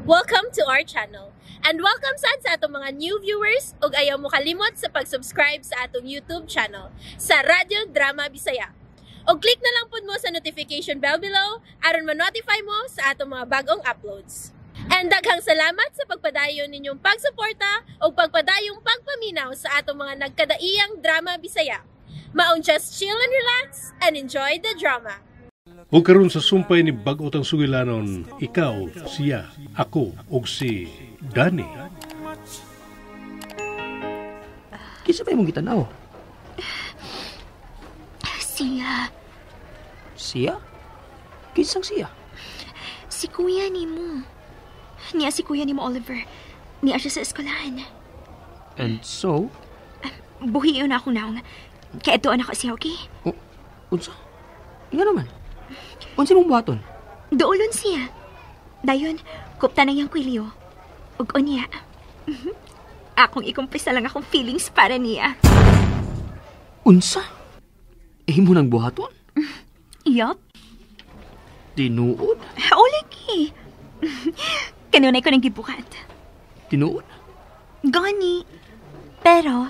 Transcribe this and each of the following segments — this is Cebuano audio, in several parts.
Welcome to our channel. And welcome sad sa atong mga new viewers ug ayaw mo kalimot sa pag-subscribe sa atong YouTube channel sa Radyo Drama Bisaya. Og click na lang pud mo sa notification bell below aron ma-notify mo sa atong mga bagong uploads. And daghang salamat sa pagpadayon ninyong pagsuporta ug pagpadayong pagpaminaw sa atong mga nagkadaiyang drama Bisaya. Maong just chill and relax and enjoy the drama. Ug karon sa sumpay ni bag-o tang sugilanon, ikaw, siya, ako ug si Danny. Kinsa ba imong gitanaw? Siya. Siya? Kinsang siya? Si kuya ni mo. Niya si kuya ni mo, Oliver. Niya siya sa eskwelahan. And so? Buhiyon na akong naong. Kaya ito anak ko siya, okay? Oh, unsa? Nga naman. Unsa mong buhaton? Doolon siya. Dayon, kupta na niyang kwilyo. Ug unya. Akong ikumpisa lang akong feelings para niya. Unsa? Imo nang buhaton? Yup. Tinuod? O, lagi. Kanunay ko nang gibuhat. Tinuod? Gani. Pero,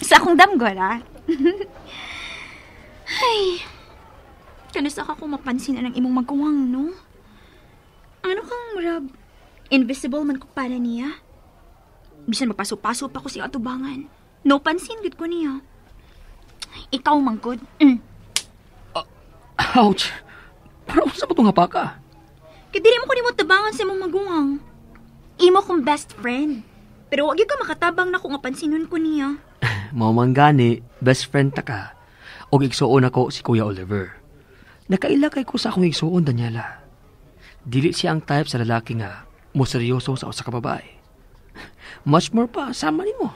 sa akong damgora. Ay, kanusa ka kung mapansin na ng imong maguwang, no? Ano kang murag, invisible man ko para niya? Bisan magpaso-paso pa ko sa atubangan. No pansin gid ko niya. Ikaw man gud. Ouch! Pero unsa ba itong hapaka? Kaya dili mo ko nimo tabangan sa imong maguwang. Imo kong best friend. Pero wag gyud ka makatabang na kung mapansinon ko niya. Mao man gani, best friend ta ka. Og igsuon ako si Kuya Oliver. Nakaila kay ko sa akong igsuon, Daniela. Dili siya ang type sa lalaki nga mo seryoso sa usa ka babae. Much more pa, sama nimo.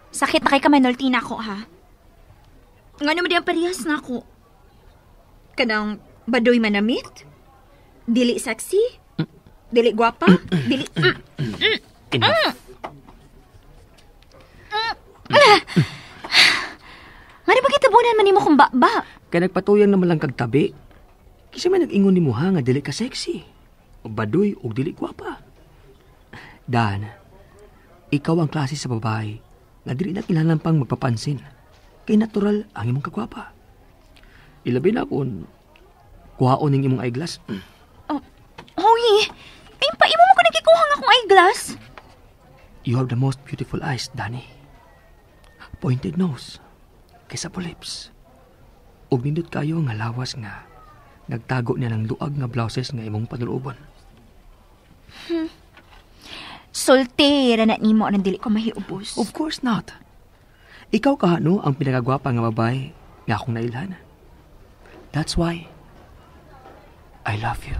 Sakit na kay kamanulti na ako, ha? Nga naman di ang parehas na ako. Kanang badoy manamit? Dili sexy? Dili gwapa? Dili... Enough. Nga di ba kitabunan man nimo kung ba-ba? Kaya nagpatuyang naman lang kag tabi. Kasi may nag-ingon nimo ha nga dili ka sexy. O badoy o dili gwapa. Dan, ikaw ang klase sa babae nga dili na kinahanglan pang magpapansin. Kay natural ang imong kagwapa. Ilabi na kung kuhaon ning imong eyeglass. Oh, hoy! Ay, paimo mo ko nagkikuha nga akong eyeglass? You have the most beautiful eyes, Danny. Pointed nose. Kaysa po lips. Ug nindot kayo nga lawas nga nagtago niya ng luag nga blouses nga imong panulubon. Soltera na nimo nang dili ko mahiubos. Of course not. Ikaw kahano ang pinakagwapa nga babae nga akong nailhan. That's why I love you.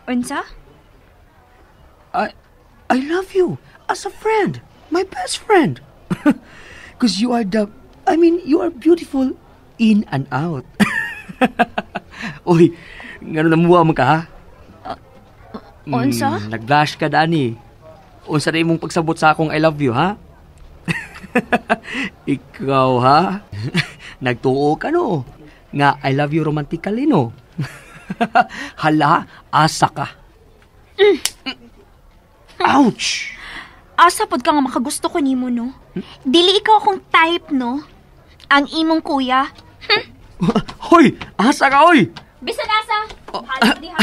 Unsa? I love you as a friend, my best friend. Because you are the, I mean, you are beautiful in and out. Uy, ngano namuha mo ka, ha? Unsa? Nag-blush ka, Danny. Unsa na imong pagsabot sa akong I love you, ha? Ikaw, ha? Nagtuo ka, no? Nga, I love you romantically, no? Hala, asa ka. Ouch! Asa pod ka nga makagusto ko nimo, no? Dili ikaw akong type, no? Ang imong kuya. Hoy! Asa ka, oy! Bisan asa! Hala diha.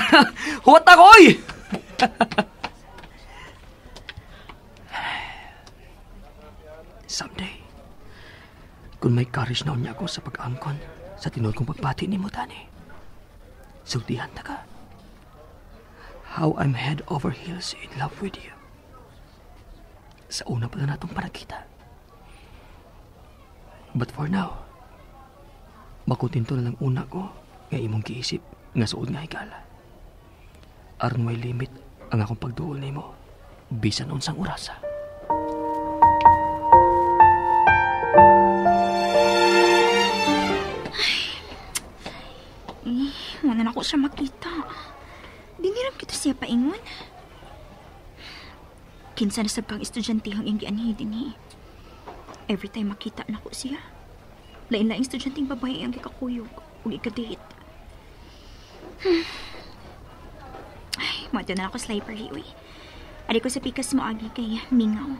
Huwat ako, oy! Someday, kung may courage na unya ko sa pag-angkon sa tinuod kong pagbati ni mo, Danny, sultihan ta ka. How I'm head over heels in love with you. Sa una pa na natong panagkita. But for now, makutinto na lang una ko nga imong giisip nga suod nga higala. Aron may limit ang akong pagduol nimo bisan unsang orasa. Ay, wala na ko siya makita. Diniram kita siya paingon. Kinsa na sab kang estudyante ang iyang gianhi dinhi. Every time makita na ko siya, lain-laing estudyanteng babae ang gikakuyog ug ikadate. Ay, moto na ako sa library, uy. Ari ko sa pikas mo agi kay mingaw.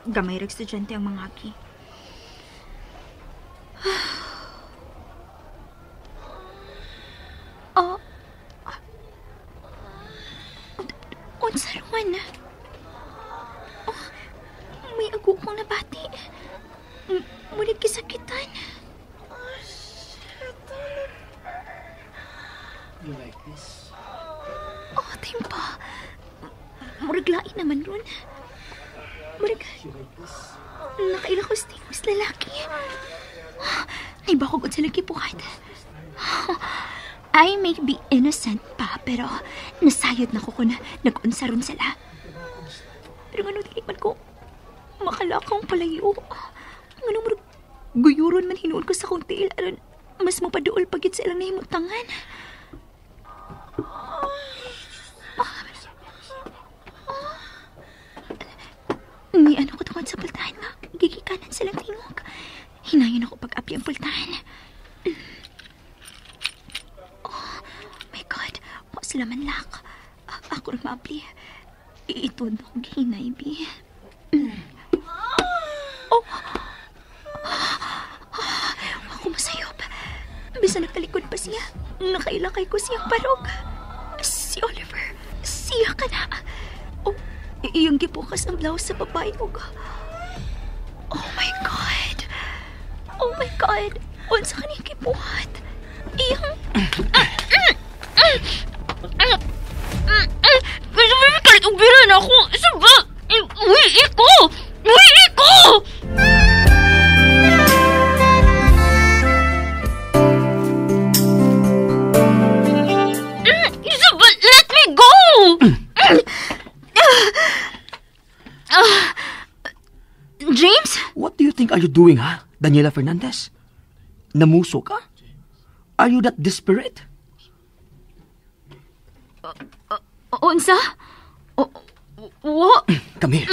Gamay rag estudyante ang mga agi. Oh. Unsa ron? Oh, may ago kong nabati. Murag kisakitan. Oh, shit, Oliver. You like this? Oh, timpa. Murag lain naman ron. Murag... You like this? Nakaila ko sa tingos lalaki. Naibakog sa lagi buhat. I may be innocent pa, pero nasayod na ko kung nag-unsa ron sila. Pero nga dili man ko makalakaw palayo. Nga murag guyuron man hinuon ko sa kong tiil aron mas mapaduol pagit sa ilang nahimutangan. May ano ko tungod sa pultahan nga. Gigikanan silang tingog. Hinayon ako pag-apli ang pultahan. Oh, my God. Wa sila manlak. Ako rin maapli. Iitod akong hinay, bi. Oh! Ako masayop. Bisa nagtalikod pa siya. Nakailakay ko siyang parog. Si Oliver. Siya ka na. Oh, iyong gibukas ang blouse sa babae. Oh my God! Oh my God! Unsa ka niyang gibuhat? Iyang... Gusto mo kalit og bira na ako! Saba! Uy, iko! Uy, iko! Saba! Let me go! James? What do you think are you doing, ha? Daniela Fernandez? Namuso ka? Are you that desperate? Unsa? What? Come here.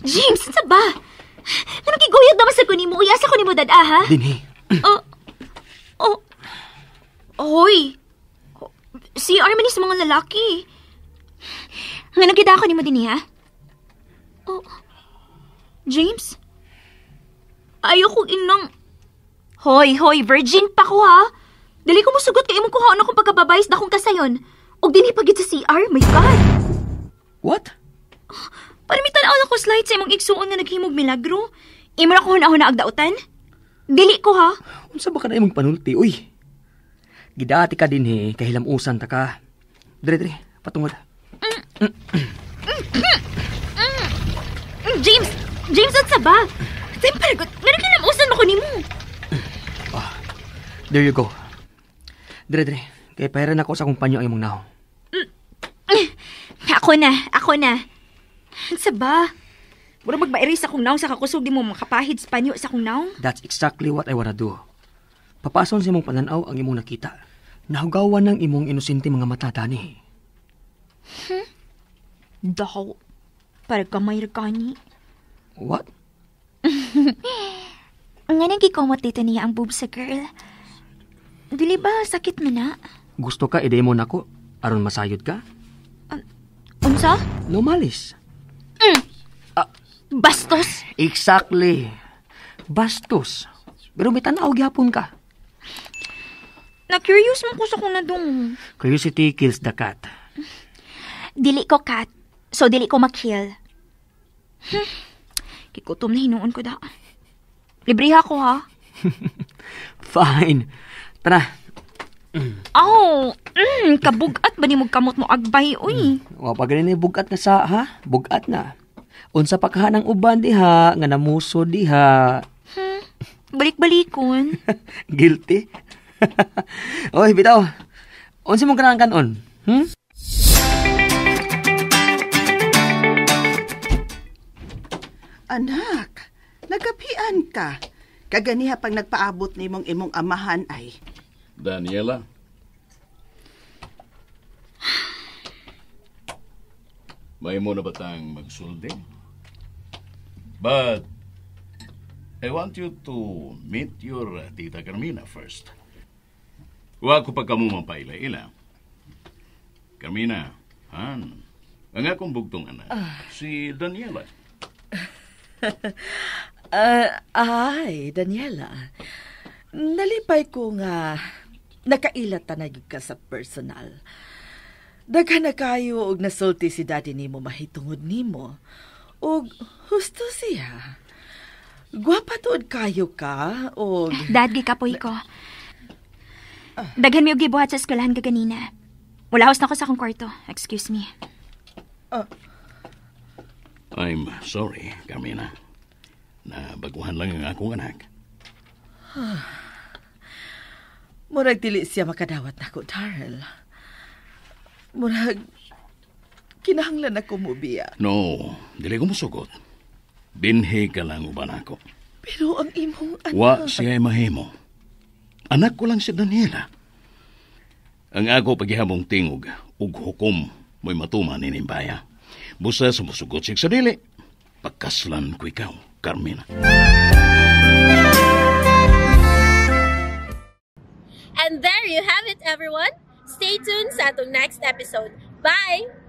James, unsa ba? Anong giguyod naman sa kunimo? Uyasa ko nimo dad-a, ha? Dinhi. Oh. Hoy. Si Armin sa mga lalaki. Nga nagkita ako nimo dinhi, ha? Oh. James? Ayoko inang... Hoy, hoy, virgin pa ko, ha? Dali ko musugot kay imong kuhaon akong pagkababayas na akong kasayon. Og dinhi pagid sa CR, my God. What? Paramitan-aw na ko slide sa imong igsuon nga naghimog milagro. Imo na ko hunahuna ag dautan? Dili ko, ha? Unsa ba ka na imong panulti, uy? Gidati ka dinhi, kahilamusan ta ka. Dre, dre, patungod. James! James, unsa ba? Siyempre, nga nakilamusan mo ko nimo. Ah, there you go. Dre, dre. Kay pera na ko sa kumpanyo ang imong naong. Ako na, ako na. Unsa ba? Mura magba-erase akong naong sa kakusog di mo makapahid sa panyo sa akong naong. That's exactly what I wanna do. Papason sa imong pananaw ang imong nakita. Nahugawan ng imong inosente mga mata, Dani. Daw. Para gamay ra gani. What? Nga nang gikomot dito niya ang boobs sa girl. Dili ba sakit man na? Gusto ka i-demo nako aron masayod ka? Unsa? No malis. Bastos. Exactly. Bastos. Pero may tanaw gyapon ka. Na-curious mo ko sa kung nadung. Curiosity kills the cat. Dili ko cat, so dili ko makill. Kikutom na hinuon ko da. Libriha ko, ha? Fine. Tara. Oh, kabugat ba ni mo kamot mo agbay, uy? Wa pa ganin bugat na sa, ha? Bugat na. Unsa pa kaha ng uban diha, nga namuso diha. Balik-balikon. Guilty? Oy, bitaw. Unsa mong kanang kanon? Hmm? Anak, nagkapian ka. Kaganiha pag nagpaabot ni mong imong amahan ay. Daniela? May mo na ba tayong magsuldi? But, I want you to meet your Tita Carmina first. Wa ko pa kamo mapaila-ila. Carmina, Han, ang akong bugtong anak, si Daniela. Ay, Daniela. Nalipay ko nga nakailat ta na gyud ka sa personal. Daghan na kayo og nasulti si daddy nimo mahitungod nimo. Og husto siya. Gwapa tuod kayo ka og Dad, gikapoy ko. Daghan mi og gibuhat sa eskwelahan kaganina. Mulahos na ko sa akong kwarto. Excuse me. I'm sorry, Carmina. Nabaguhan lang ang akong anak. Murag dili siya makadawat nako, Darrell. Murag kinahanglan ako mobiya. No, dili ko musugot. Dinhi ka lang uban ako. Pero ang imong anak. Wa siya mahimo. Anak ko lang si Daniela. Ang ako paghihamong tingog ug hukom mo'y matuman ni baya. Busa sumusugot siya sa dili. Pagkaslan ko ikaw, Carmina. And there you have it, everyone. Stay tuned sa atong next episode. Bye!